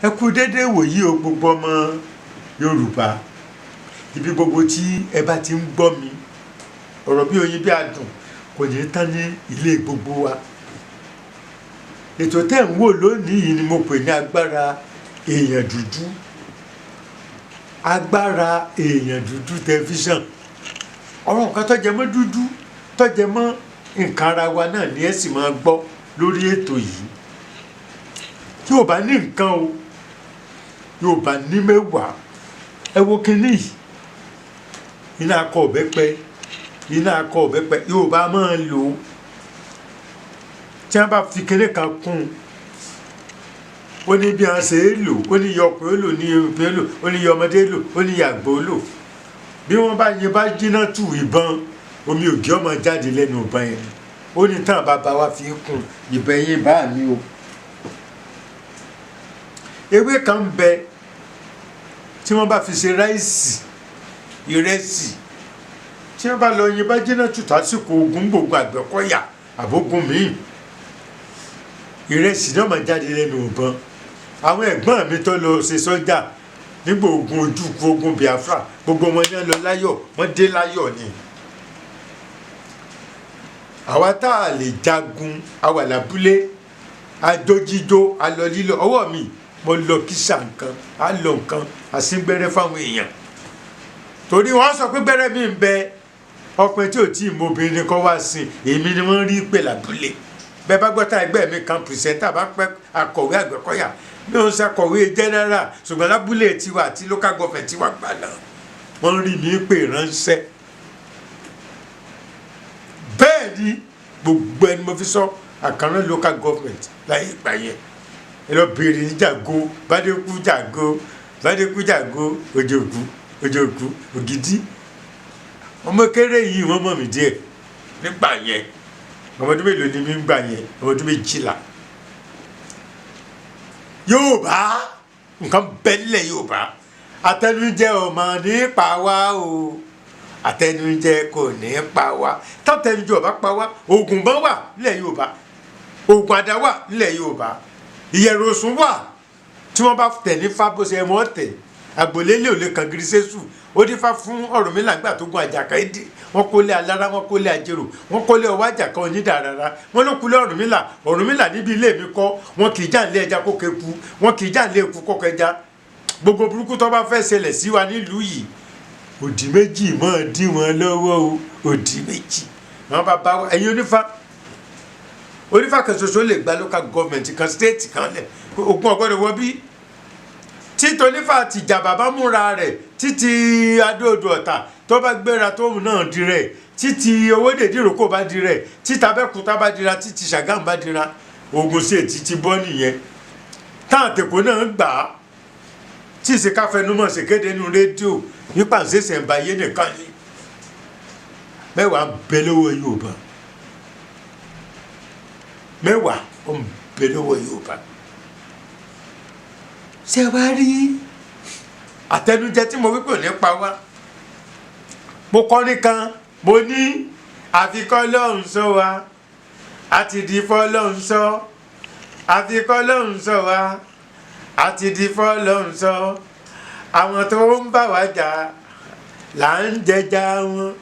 Ẹ kú déédéé wòyí o, gbogbo ọmọ Yorùbá, ibi gbogbo tí ẹ bá ti ń gbọ́ mi. Ọ̀rọ̀ bí oyin bí adùn kò ní tán ní ilé gbogbo wa. Ètò tẹ́ ń wò lónìí yìí ni mo pè ní Agbára Èèyàn Dúdú. Agbára Èèyàn Dúdú Tẹlifíṣàn, ọ̀rọ̀ nǹkan tó jẹ mọ́ dúdú, tó jẹ mọ́ nǹkan ara wa náà ni ẹ sì máa gbọ́ lórí ètò yìí. Tí ò bá ní nǹkan o, yóò bá ní mẹ́wàá. Ẹ wo kinní yìí, iná akọ ọ̀bẹ́pẹ, iná akọ ọ̀bẹ́pẹ yóò bá máa lò ó. Tí wọ́n bá fi kinní kan kún un, ó ní bí wọ́n ṣe é lò, ó ní iye ọkùnrin ó lò, ní iye obìnrin ó lò, ó ní iye ọmọdé lò, ó ní iye àgbò ó lò. Bí wọ́n bá yin bá jiná tù ìbọn, omi ògì ọmọ jáde lẹ́nu ìbọn yẹn. Ó ní tán bàbá wa fi kún ìbọn yín bá mi o. Ewé kan ń bẹ tí wọ́n bá fi ṣe rice, ìrẹsì, tí wọ́n bá lọ yin bá jiná tù tásìkò ogun, gbogbo Àgbẹ̀kọ̀yà àbógun míì, ìrẹsì náà máa jáde lẹ́nu ìbọn. Àwọn ẹ̀gbọ́n mi tó lọ ṣe sọ́jà nígbà ogun Ojukwu, ogun Biafra, gbogbo wọn ní lọ láyọ̀, wọ́n dé láyọ̀ ni. Àwa tá a lè jagun, àwa lábúlé, ajójíjó, alọ lílọ. Ọwọ́ mi, mo lọ kíṣà nǹkan, á lọ nǹkan àsíngbẹ́rẹ́ fáwọn èèyàn, torí wọ́n sọ pé gbẹ́rẹ́ mi ń bẹ, ọkùnrin tí ò tí ì mọ obìnrin kọ́ wá sí èmi ni wọ́n rí pè lábúlé. Bẹ́ẹ̀ bá gbọ́ tá ẹgbẹ́ mi kan, presenter bá pẹ́, akọ̀wé Àgbẹ̀kọ̀yà mi ò ń ṣàkọ̀wé general, ṣùgbọ́n lábúlé tiwa àti local government tiwa gbà náà, wọ́n rí mi pè ránṣẹ́. Bẹ́ẹ̀ ni gbogbo ẹni mo fi sọ Àkànrán Local Government láyé ìgbà yẹn. Ẹ lọ bèrè ní Jàgó, Bádékú Jàgó, Bádékú Jàgó, Òjòkú, Òjòkú, Ògidì. Ọmọ kéré yìí, wọ́n mọ̀ mí díẹ̀ nígbà yẹn. Ọmọ ọdún mélòó ni mí ń gbà yẹn? Ọmọ ọdún 12. Yorùbá, nǹkan bẹ́lẹ̀ Yorùbá, àtẹnujẹ ọmọ nípa wa o, àtẹnujẹ kò ní pa wá. Tátẹnujẹ ọba pa wá, oògùn bá wà nílẹ̀ Yorùbá, oògùn àdá wà nílẹ̀ Yorùbá, ìyẹ̀rọ̀sùn wà tí wọ́n bá tẹ̀ ní fá bó ṣe wọ́n tẹ̀. Àgbòlélé ò lè kàn gírí sẹ́sù. Ó dífá fún Ọ̀rúnmìlà nígbà tó gun àjàkà ìdí. Wọ́n kólé alára, wọ́n kólé ajérò, wọ́n kólé ọwọ́ àjàkà onídàrara, wọ́n ló kulé Ọ̀rúnmìlà. Ọ̀rúnmìlà níbi ilé mi kọ́, wọn kì í já nílé ẹja kó keku, wọn kì í já nílé eku kó kẹja. Gbogbo burúkú tó bá fẹ́ ṣẹlẹ̀ sí wa nílùú yìí, òdì méjì máa dí wọn lọ́wọ́ o. Òdì méjì wọn bá bá wa. Ẹ̀yin onífá, onífá kan ṣoṣo lè gba local government kan, state kan lẹ̀, ogun ọgbọ́dọ̀ wọ bí títí onífà àtìjà bàbá múra rẹ̀, títí Adóodò Ọ̀tà tó bá gbéra tóun náà di rẹ̀, títí Owódèdí Ìrókò bá di rẹ̀, títí Abẹ́òkúta bá dira, títí Ṣàgámù bá dira, Ogun State ti bọ́ nìyẹn. Táwọn àtẹ̀kọ́ náà gbà á tí ìsèkáfẹnumọ̀ ṣèkéde nínú rédíò nípa ṣẹ̀ṣẹ̀ ń ba ayé nìkan ni. Mẹ́wàá ń bẹ lọ́wọ́ Yorùbá, mẹ́wàá ó ń bẹ lọ́wọ́ Yorùbá. Ṣé wàá rí àtẹnujẹ tí mo wí pé ò ní pa wá? Mo kọrin kan, mo ní àfikọ́ lọ́hùn sọ wa, àti di fọ́lọ́hùn sọ, àfikọ́ lọ́hùn sọ wa, àti di fọ́lọ́hùn sọ. Àwọn tó ń bá wa jà là ń jẹja wọn,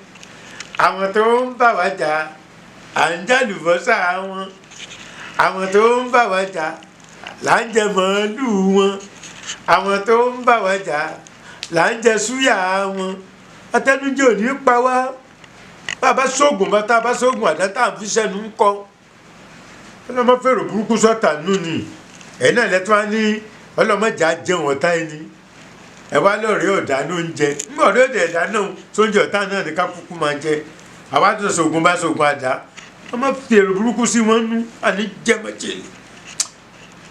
àwọn tó ń bá wa jà à ń jàlùbọ́sà wọn, àwọn tó ń bá wa jà là ń jẹ màálù wọn, àwọn tó ń bá wa jà là ń jẹ súyà wọn. Àtẹnujẹ ò ní pa wá. Bàbá sóògùn bàtà bá sóògùn àdá tá à ń fi sẹ́nu ń kọ́, ọlọ́mọ fèrò burúkú sọ́tà nù ni. Ẹ̀ náà lẹ́tọ́ á ní ọlọ́mọdé á jẹun ọ̀tá ẹni. Ẹ wá lọ́ọ̀rẹ́ ọ̀dà ló ń jẹ nígbà ọ̀rẹ́ ọ̀dà ẹ̀dá náà sóúnjẹ ọ̀tá náà ní ká kúkú máa jẹ. Àwa tó sògùn bá sògùn àdá, wọ́n má fèrò burúkú sí wọn nú. Àní jẹmọ́jèlé,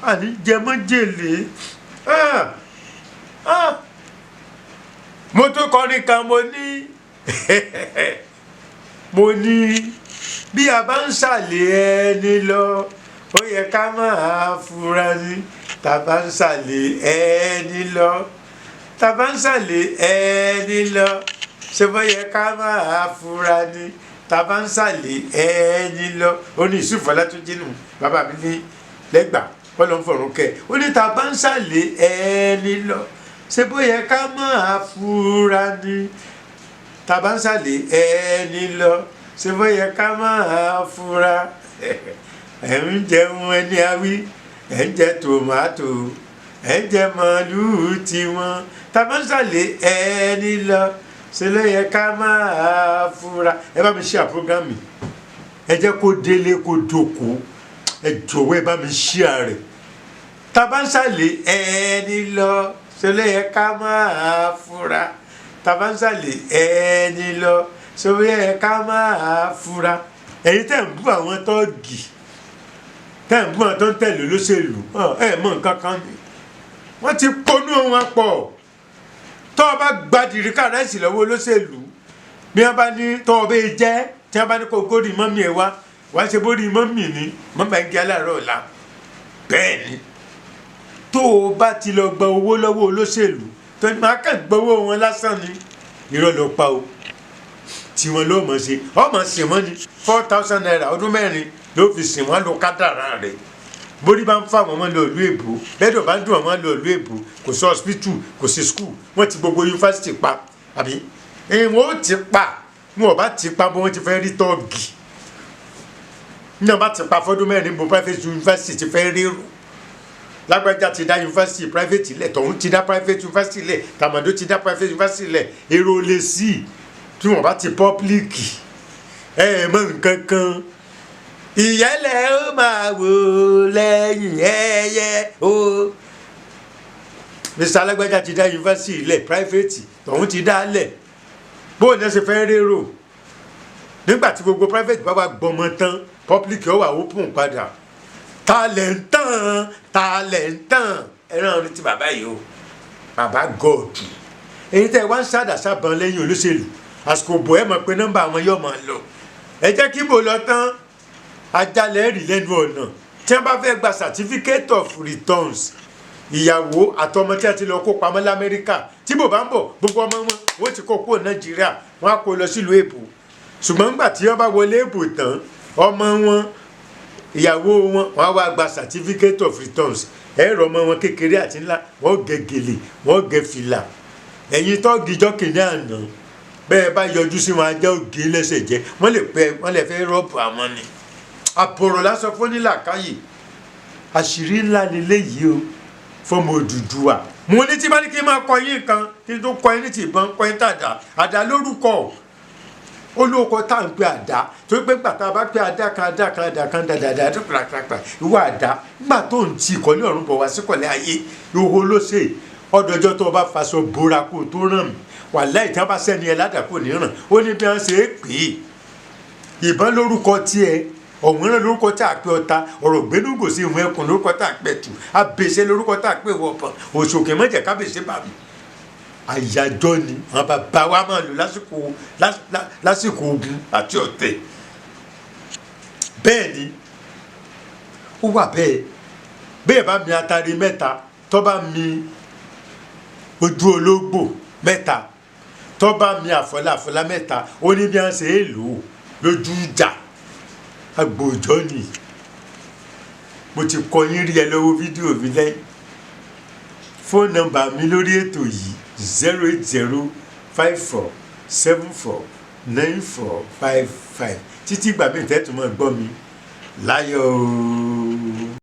àní jẹmọ́jèlé. Ah! Ah! Mo tún kọrin kan, mo ní bí a bá ń ṣàlè ẹni lọ, ó yẹ ká máa fura ní. Tá a bá ń ṣàlè ẹni lọ, tá a bá ń ṣàlè ẹni lọ, ṣé bó yẹ ká máa fura ní, tá a bá ń ṣàlè ẹni lọ. Ó ní Yusuf Ọlátúnjí nù, bàbá mi ní lẹ́gbàá. Kọ́lọ́ ń fọ̀rùn kẹ́. Ó ní ta bá ń ṣàlẹ̀ ẹni lọ, ṣé bóyá ká máa fura ni? Ta bá ń ṣàlẹ̀ ẹni lọ, ṣé bóyá ká máa fura? Ẹ̀ ń jẹun ẹni awí, ẹ̀ ń jẹ tòmátò, ẹ̀ ń jẹ màálùú tiwọn. Ta bá ń ṣàlẹ̀ ẹni lọ, ṣe ló yẹ ká máa fura? Ẹ bá mi ṣe àpọ́gàmì, ẹ jẹ́ kó délé kó dòkó. Ẹ jọ̀wọ́, ẹ bá mi ṣí ààrẹ. Ta bá ń ṣàlẹ̀ ẹni lọ, ṣe ló yẹ ká máa fura? Ta bá ń ṣàlẹ̀ ẹni lọ, ṣe ló yẹ ká máa fura? Ẹ̀yin tẹ̀ ń bú àwọn tọ́ọ̀gì, tẹ̀ ń bú àwọn tó ń tẹ̀lé olóṣèlú, ẹ mọ nǹkan kan ni. Wọ́n ti ponú wọn pọ̀. Tọ́ ọ bá gba derica rice lọ́wọ́ olóṣèlú, bí wọ́n bá ní tọ́ ọ bẹ́ẹ̀ jẹ́, tí wọ́n bá ní kó górí mummy ẹ̀ wá wá, ṣe bórí mummy ni mummy ẹ̀ ń gé aláàárọ̀ ọ̀la. Bẹ́ẹ̀ ni, tó o bá ti lọ gba owó lọ́wọ́ olóṣèlú, tó ní máa kàn gbowó wọn lásán ni, irọ́ ló pa o. Tí wọn ló mọ̀ ṣe ọmọ sìn wọ́n ní ₦4,000, ọdún 4 ló fi sìn wọ́n lọ. Kádàrá rẹ̀, bórí bá ń fà wọ́n mọ́ lọ ìlú èbó, bẹ́ẹ̀dọ̀ bá ń dùn wọ́n mọ́ lọ ìlú èbó. Kò sí hospital, kò sí school, wọ́n ti gbogbo yunifásitì pa, àbí ìwọ̀n ó ti pa. Wọn ò bá ti pa bó wọ́n ti fẹ́ rí tọ́ọ̀gì ní wọn bá ti pa fọ́dún 4, bó private university ti fẹ́ rírù? Lágbájá ti dá yunifásitì private lẹ̀, tọ̀hún ti dá private university lẹ̀, tàmàdó ti dá private university lẹ̀. Èrò lè sí tí wọ́n bá ti public. Ẹ ẹ mọ nǹkan kan, ìyẹ́lẹ̀ ó máa wò lẹ́yìn ẹyẹ o. Mr Alágbájá ti dá yunifásitì lẹ̀ private, tọ̀hún ti dá lẹ̀. Bó ní ẹ ṣe fẹ́ rérò nígbà tí gbogbo private bá wà gbọmọ tán, public ó wà open padà? Ta lẹ̀ ń tàn? Ta lẹ̀ ń tàn? Ẹran orin ti bàbá yìí o, bàbá God. Èyí tẹ́ ẹ wá ń ṣàdàṣàbọn lẹ́yìn olóṣèlú, àsìkò bò, ẹ mọ̀ pé nọ́mbà àwọn yóò máa lọ. Ẹ jẹ́ kí bò lọ tán, ajálẹ̀ rí lẹ́nu ọ̀nà. Tí wọ́n bá fẹ́ gba certificate of returns, ìyàwó àtọmọ tí a ti lọ kó pamọ́ lamẹ́ríkà, tí bò bá ń bọ̀, gbogbo ọmọ wọn, wọ́n ti kó kúrò Nàìjíríà, wọ́n á kó lọ sílùú èbò. Ṣùgbọ́n nígbà tí wọ́n bá wọlé èbò tán, ọmọ wọn, ìyàwó wọn, wọ́n á wá gba certificate of returns. Ẹ̀rọ ọmọ wọn kékeré àti ńlá, wọ́n gẹ gèlè, wọ́n gẹ fìlà. Ẹ̀yin tọ́ọ̀gì jọ́kìnní àná, bẹ́ẹ̀ bá yọjú sí wọn, ajá ògè lẹ́sẹ̀ jẹ́. Wọ́n lè pẹ́, wọ́n lè fẹ́ rọ́ọ̀bù àwọn ni. Àbọ̀rọ̀ lásán fún nílàkáyè. Àṣírí ńlá leléyìí o fọmọ Odùduwà. Mo ní tí bá ní kí n máa kọ yín nǹkan, kí n tó kọ yín ní ti ìbọn, kọ yín tàdá. Àdá lórúkọ, olóko tá à ń pè àdá, torí pé gbàtà bá pé àdá kan, àdá kan, àdá kan, dàdàdà tó pàràpàrà. Ìwọ àdá, nígbà tó ń ti ìkọ́lé ọ̀run bọ̀ wá síkọ̀lẹ́ ayé, ìhòòhò ló ṣe. Ọdọọjọ́ tó o bá faṣọ bora kó o tó ràn mí, wàláhì, tí wọ́n bá sẹ́ni ẹ ládàá kò ní ràn. Ó ní bí wọ́n ṣe é pè é. Ìbọn lórúkọ tiẹ̀, ọ̀wọ́n náà lórúkọ tí a pè ọta, ọ̀rọ̀ gbẹ́nugò sí ìwọ̀n ẹkùn lórúkọ tí a pè tù, abèsè lórúkọ tí a pè wọ̀pọ̀n òṣòkè mọ̀jẹ̀ kábèsè bàmí. Àyájọ́ ni àwọn bàbá wa máa lò lásìkò ogun àti ọ̀tẹ̀. Bẹ́ẹ̀ ni ó wà bẹ́ẹ̀. Bẹ́ẹ̀ bá mi atari mẹ́ta, tó bá mi ojú ológbò mẹ́ta, tó bá mi àfọlá àfọlá mẹ́ta, ó ní bí wọ́n ṣe é lò ó lójú ìjà. Agbòjọ́ ni mo ti kọ yín rí. Ẹ lọ́wọ́ fídíò mi lẹ́yìn. Fóònù nọ́mbà mi lórí ètò yìí, 08054749455. Títí ìgbà míì tẹ́tù mọ́ gbọ́ mi láyọ̀ o.